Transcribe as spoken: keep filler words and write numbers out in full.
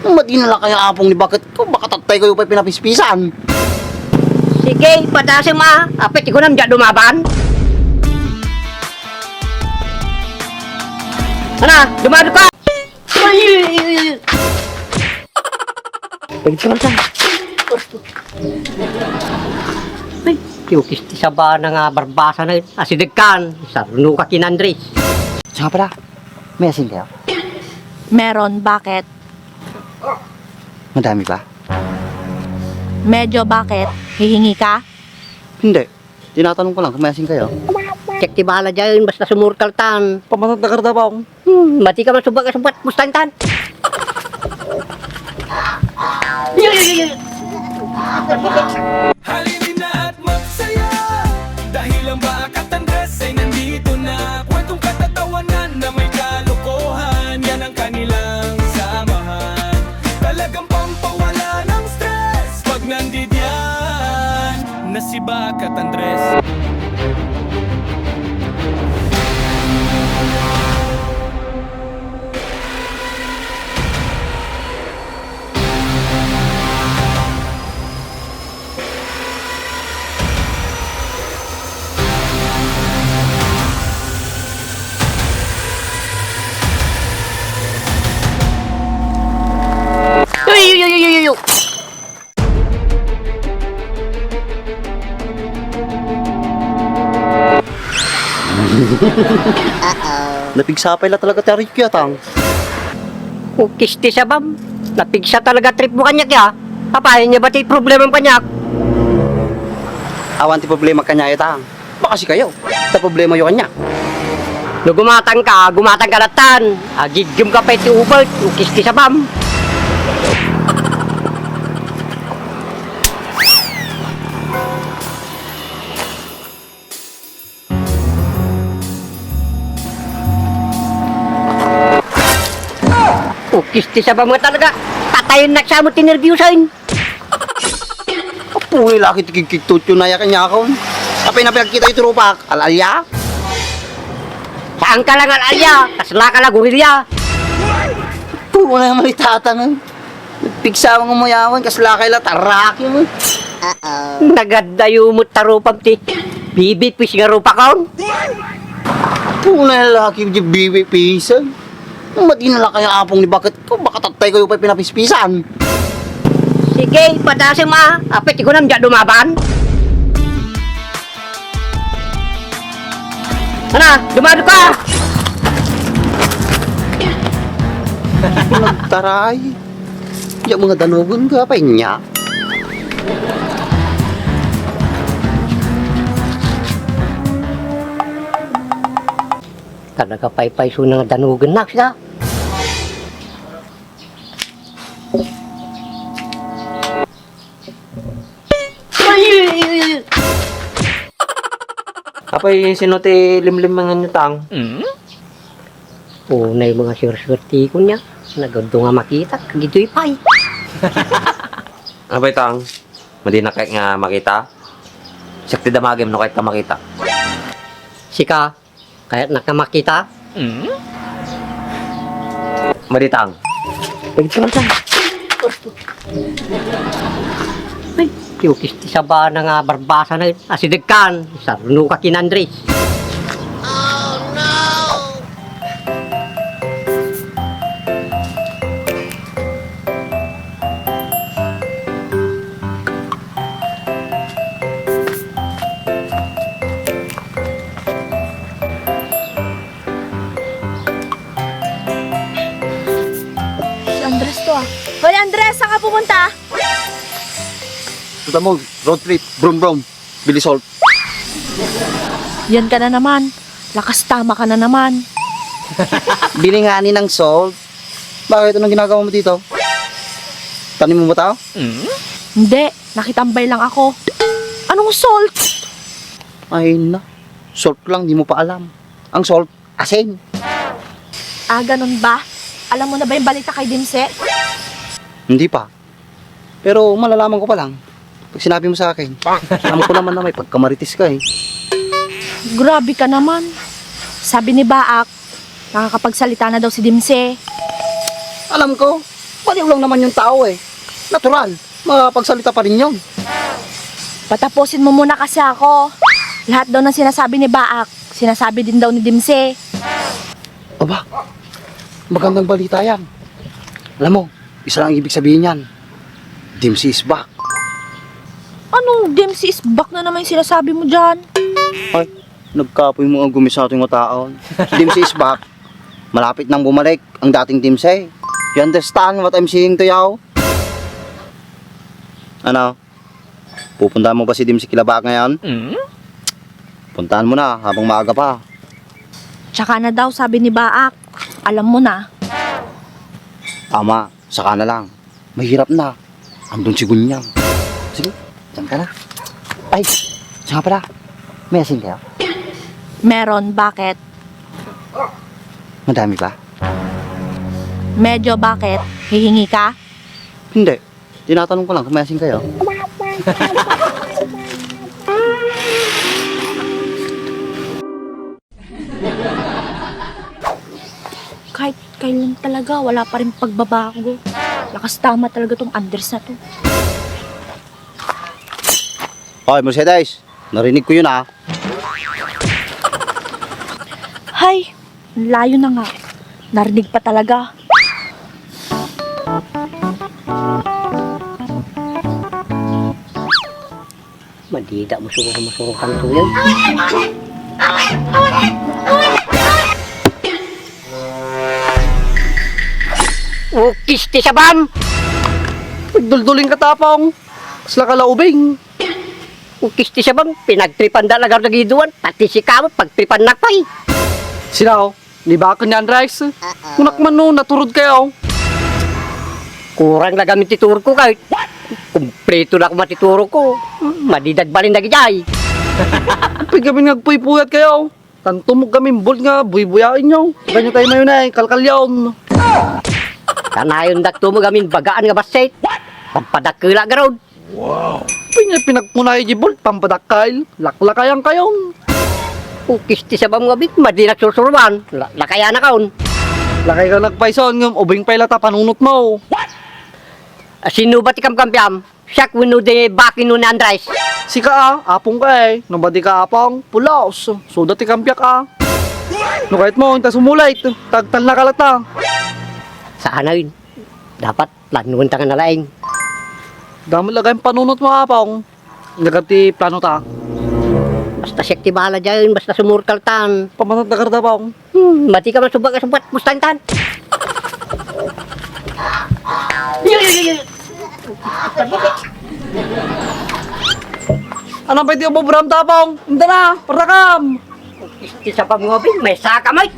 Madina la kayo, Apong, ni baket ko, baka tattay kayo pay pinapispisan. Sige, padasem a. Apay ti kunam, diak dumaban. Ana, dumado ka! Ay, ay, ay, ay. Pagdito ka. Ay, ti ukis ti sabana nga barbasa na yun. Asideg kan, sarno ka kin Andres. Siya nga pala, may asin kayo? Meron, bakit? Madami ba? Medyo, bakit? Hihingi ka? Hindi. Tinatanong ko lang kung may asin kayo. Check ti bala dyan, basta sumurkal tan. Pamatag na karda ba akong? Hmm, mati ka man subak a subak, mustang tan. Halina na at magsaya dahil ang Bakat Andres ay nandito na. Kwentong katatawanan na may kalokohan, yan ang kanilang samahan. Talagang pampawala ng stress pag nandidiyan na si Bakat Andres. Uy, uy, uy, uy, uy, uy. Napigsapay la talaga ti arik ya, Tang. Ukis ti sabam. Napigsa talaga trip mo kaniak ya. Apay, ania ba ti problemam kaniak? Awan ti problema kaniak ya, Tang. Baka si kayo. Ta problema yo kaniak. No gumatang ka, gumatang ka latan. Agiggem ka pay ti ubal, ukis ti sabam. Ukis ti sabam nga talaga. Patayen nak sa mo ti nerbiusan. Apo, ni laki ti kigkigtutyo na yakan yakon. Apay na pinagkita iti rupak, al-alya? Saan ka lang al-alya? Kasla ka la gorilya. Apo, na naman itatang. Pigsa nga umayawan, kasla kay la, taraki mo. Nagadayo mo tarupam ti. Bibi, pis nga rupa kaon. Apo, na laki di bibi, pisan. Madina la kayo, Apong, ni baket ko, baka tattay kayo pay pinapispisan. Sige, padasem a. Apay ti kunam, diak dumaban. Ana, dumado ka! Nagtaray. Diak mga danugon ka, apay nia? Talaga paypayso nga danugen nak, siya. Apay, sino ti limlimengan nyo, Tang? Unay mga sirsirtikon nia. Nagadu nga makita, kagidoy pay. Apay, Tang? Madina kayat nga makita? Siak ti damagem no kayat ka makita. Sika, kayat nak nga makita? Madi, Tang. Pagdito ka, Tang. Ay, ti ukis ti sabana nga barbasa na yun. Asideg kan, sarno ka kin Andres. Si Andres to, ah. Hoy, Andres, saan ka pumunta? Punta mo, road trip, brum brum, bili salt. Yan ka na naman. Lakas tama ka na naman. Bili nga ni ng salt. Bakit? Anong ginagawa mo dito? Tanim mo ba tao? Hindi. Nakitambay lang ako. Anong salt? Ay na. Salt lang, di mo pa alam. Ang salt, asin. Ah, ganun ba? Alam mo na ba yung balita kay Dimse? Hindi pa. Pero malalaman ko pa lang pag sinabi mo sa akin. Alam ko naman na may pagkamarites ka eh. Grabe ka naman. Sabi ni Baak, nakakapagsalita na daw si Dimse. Alam ko. Baliw lang naman yung tao eh. Natural, makapagsalita pa rin yun. Patapusin mo muna kasi ako. Lahat daw ng sinasabi ni Baak, sinasabi din daw ni Dimse. Aba, magandang balita yan. Alam mo, isa lang ibig sabihin yan. Dimse is back. Anong Dimse is back na naman yung sinasabi mo dyan? Ay, nagkapoy mo ang gumis sa ating mataon. Dimse is back. Malapit nang bumalik ang dating Dimse. You understand what I'm saying to you? Ano? Pupuntahan mo ba si Dimse kila Baak ngayon? Mm? Puntahan mo na habang maaga pa. Tsaka na daw, sabi ni Baak. Alam mo na. Tama, saka na lang. Mahirap na. Andun si Gunyang. Sige, diyan ka na. Ay, siya nga pala. May asin kayo? Meron, bakit? Madami ba? Medyo, bakit? Hihingi ka? Hindi. Tinatanong ko lang kung may asin kayo. Kahit kailan talaga, wala pa rin pagbabago. Lakas tama talaga tong Andres na to. Hoy, Mercedes! Narinig ko yun, ah. Hay, ang layo na nga. Narinig pa talaga. Madida mo siguro masurukan to yan. Ukis ti sabam! Nagdulduling ka, Tapong. Kasla ka laubing. Ukis ti sabam, pinagtripan da lagar dagiduan, pati si kamo, pagtripan nakpay. Sila, oh. Ni Baak ni Andres. Kunak man no, naturod kayo. Kurang la gamin ti turko kay. Kumplito na kuma ti turko. Madidag balin dagijay. Piggamin nga agpuypuyat kayo. Tanto mo gamin bold nga buybuyain nyo. Ganyo tayo mayon ay, kalkalyaon. Kanayon dakto mo gamin bagaan nga bassit. Pagpadakkela garod. Wow! Pinya pinagkunay di bold, pampadakkel, laklakayan kayon. Ukis ti sabam nga bit, madi nagsursuruan, la-, lakayan na kaon. Lakay ka nagpayson, ngem ubing pay lata panunot mo. What? Ah, sino ba ti kamkampiam? Siak wenno di Baak wenno ni Andres? Sika a, apong ka eh. No ba di ka apong? Pulos. Suda ti kampiak a. No kahit mo, inta sumulit. Tagtal na ka lata. Saan na yun? Dapat Planuan ta nga nalaing. Damo lagay panunot mo, Apong. Nagati plano ta. Basta siak ti bala dyan, basta sumurkal tan. Pamanat na karda, Apong. Hmm, mati ka man subak a subak, mustang tan. Ano pa iti ububram ta, Apong? Inda na, parakam. Isti sa pamngoping, may saka, may.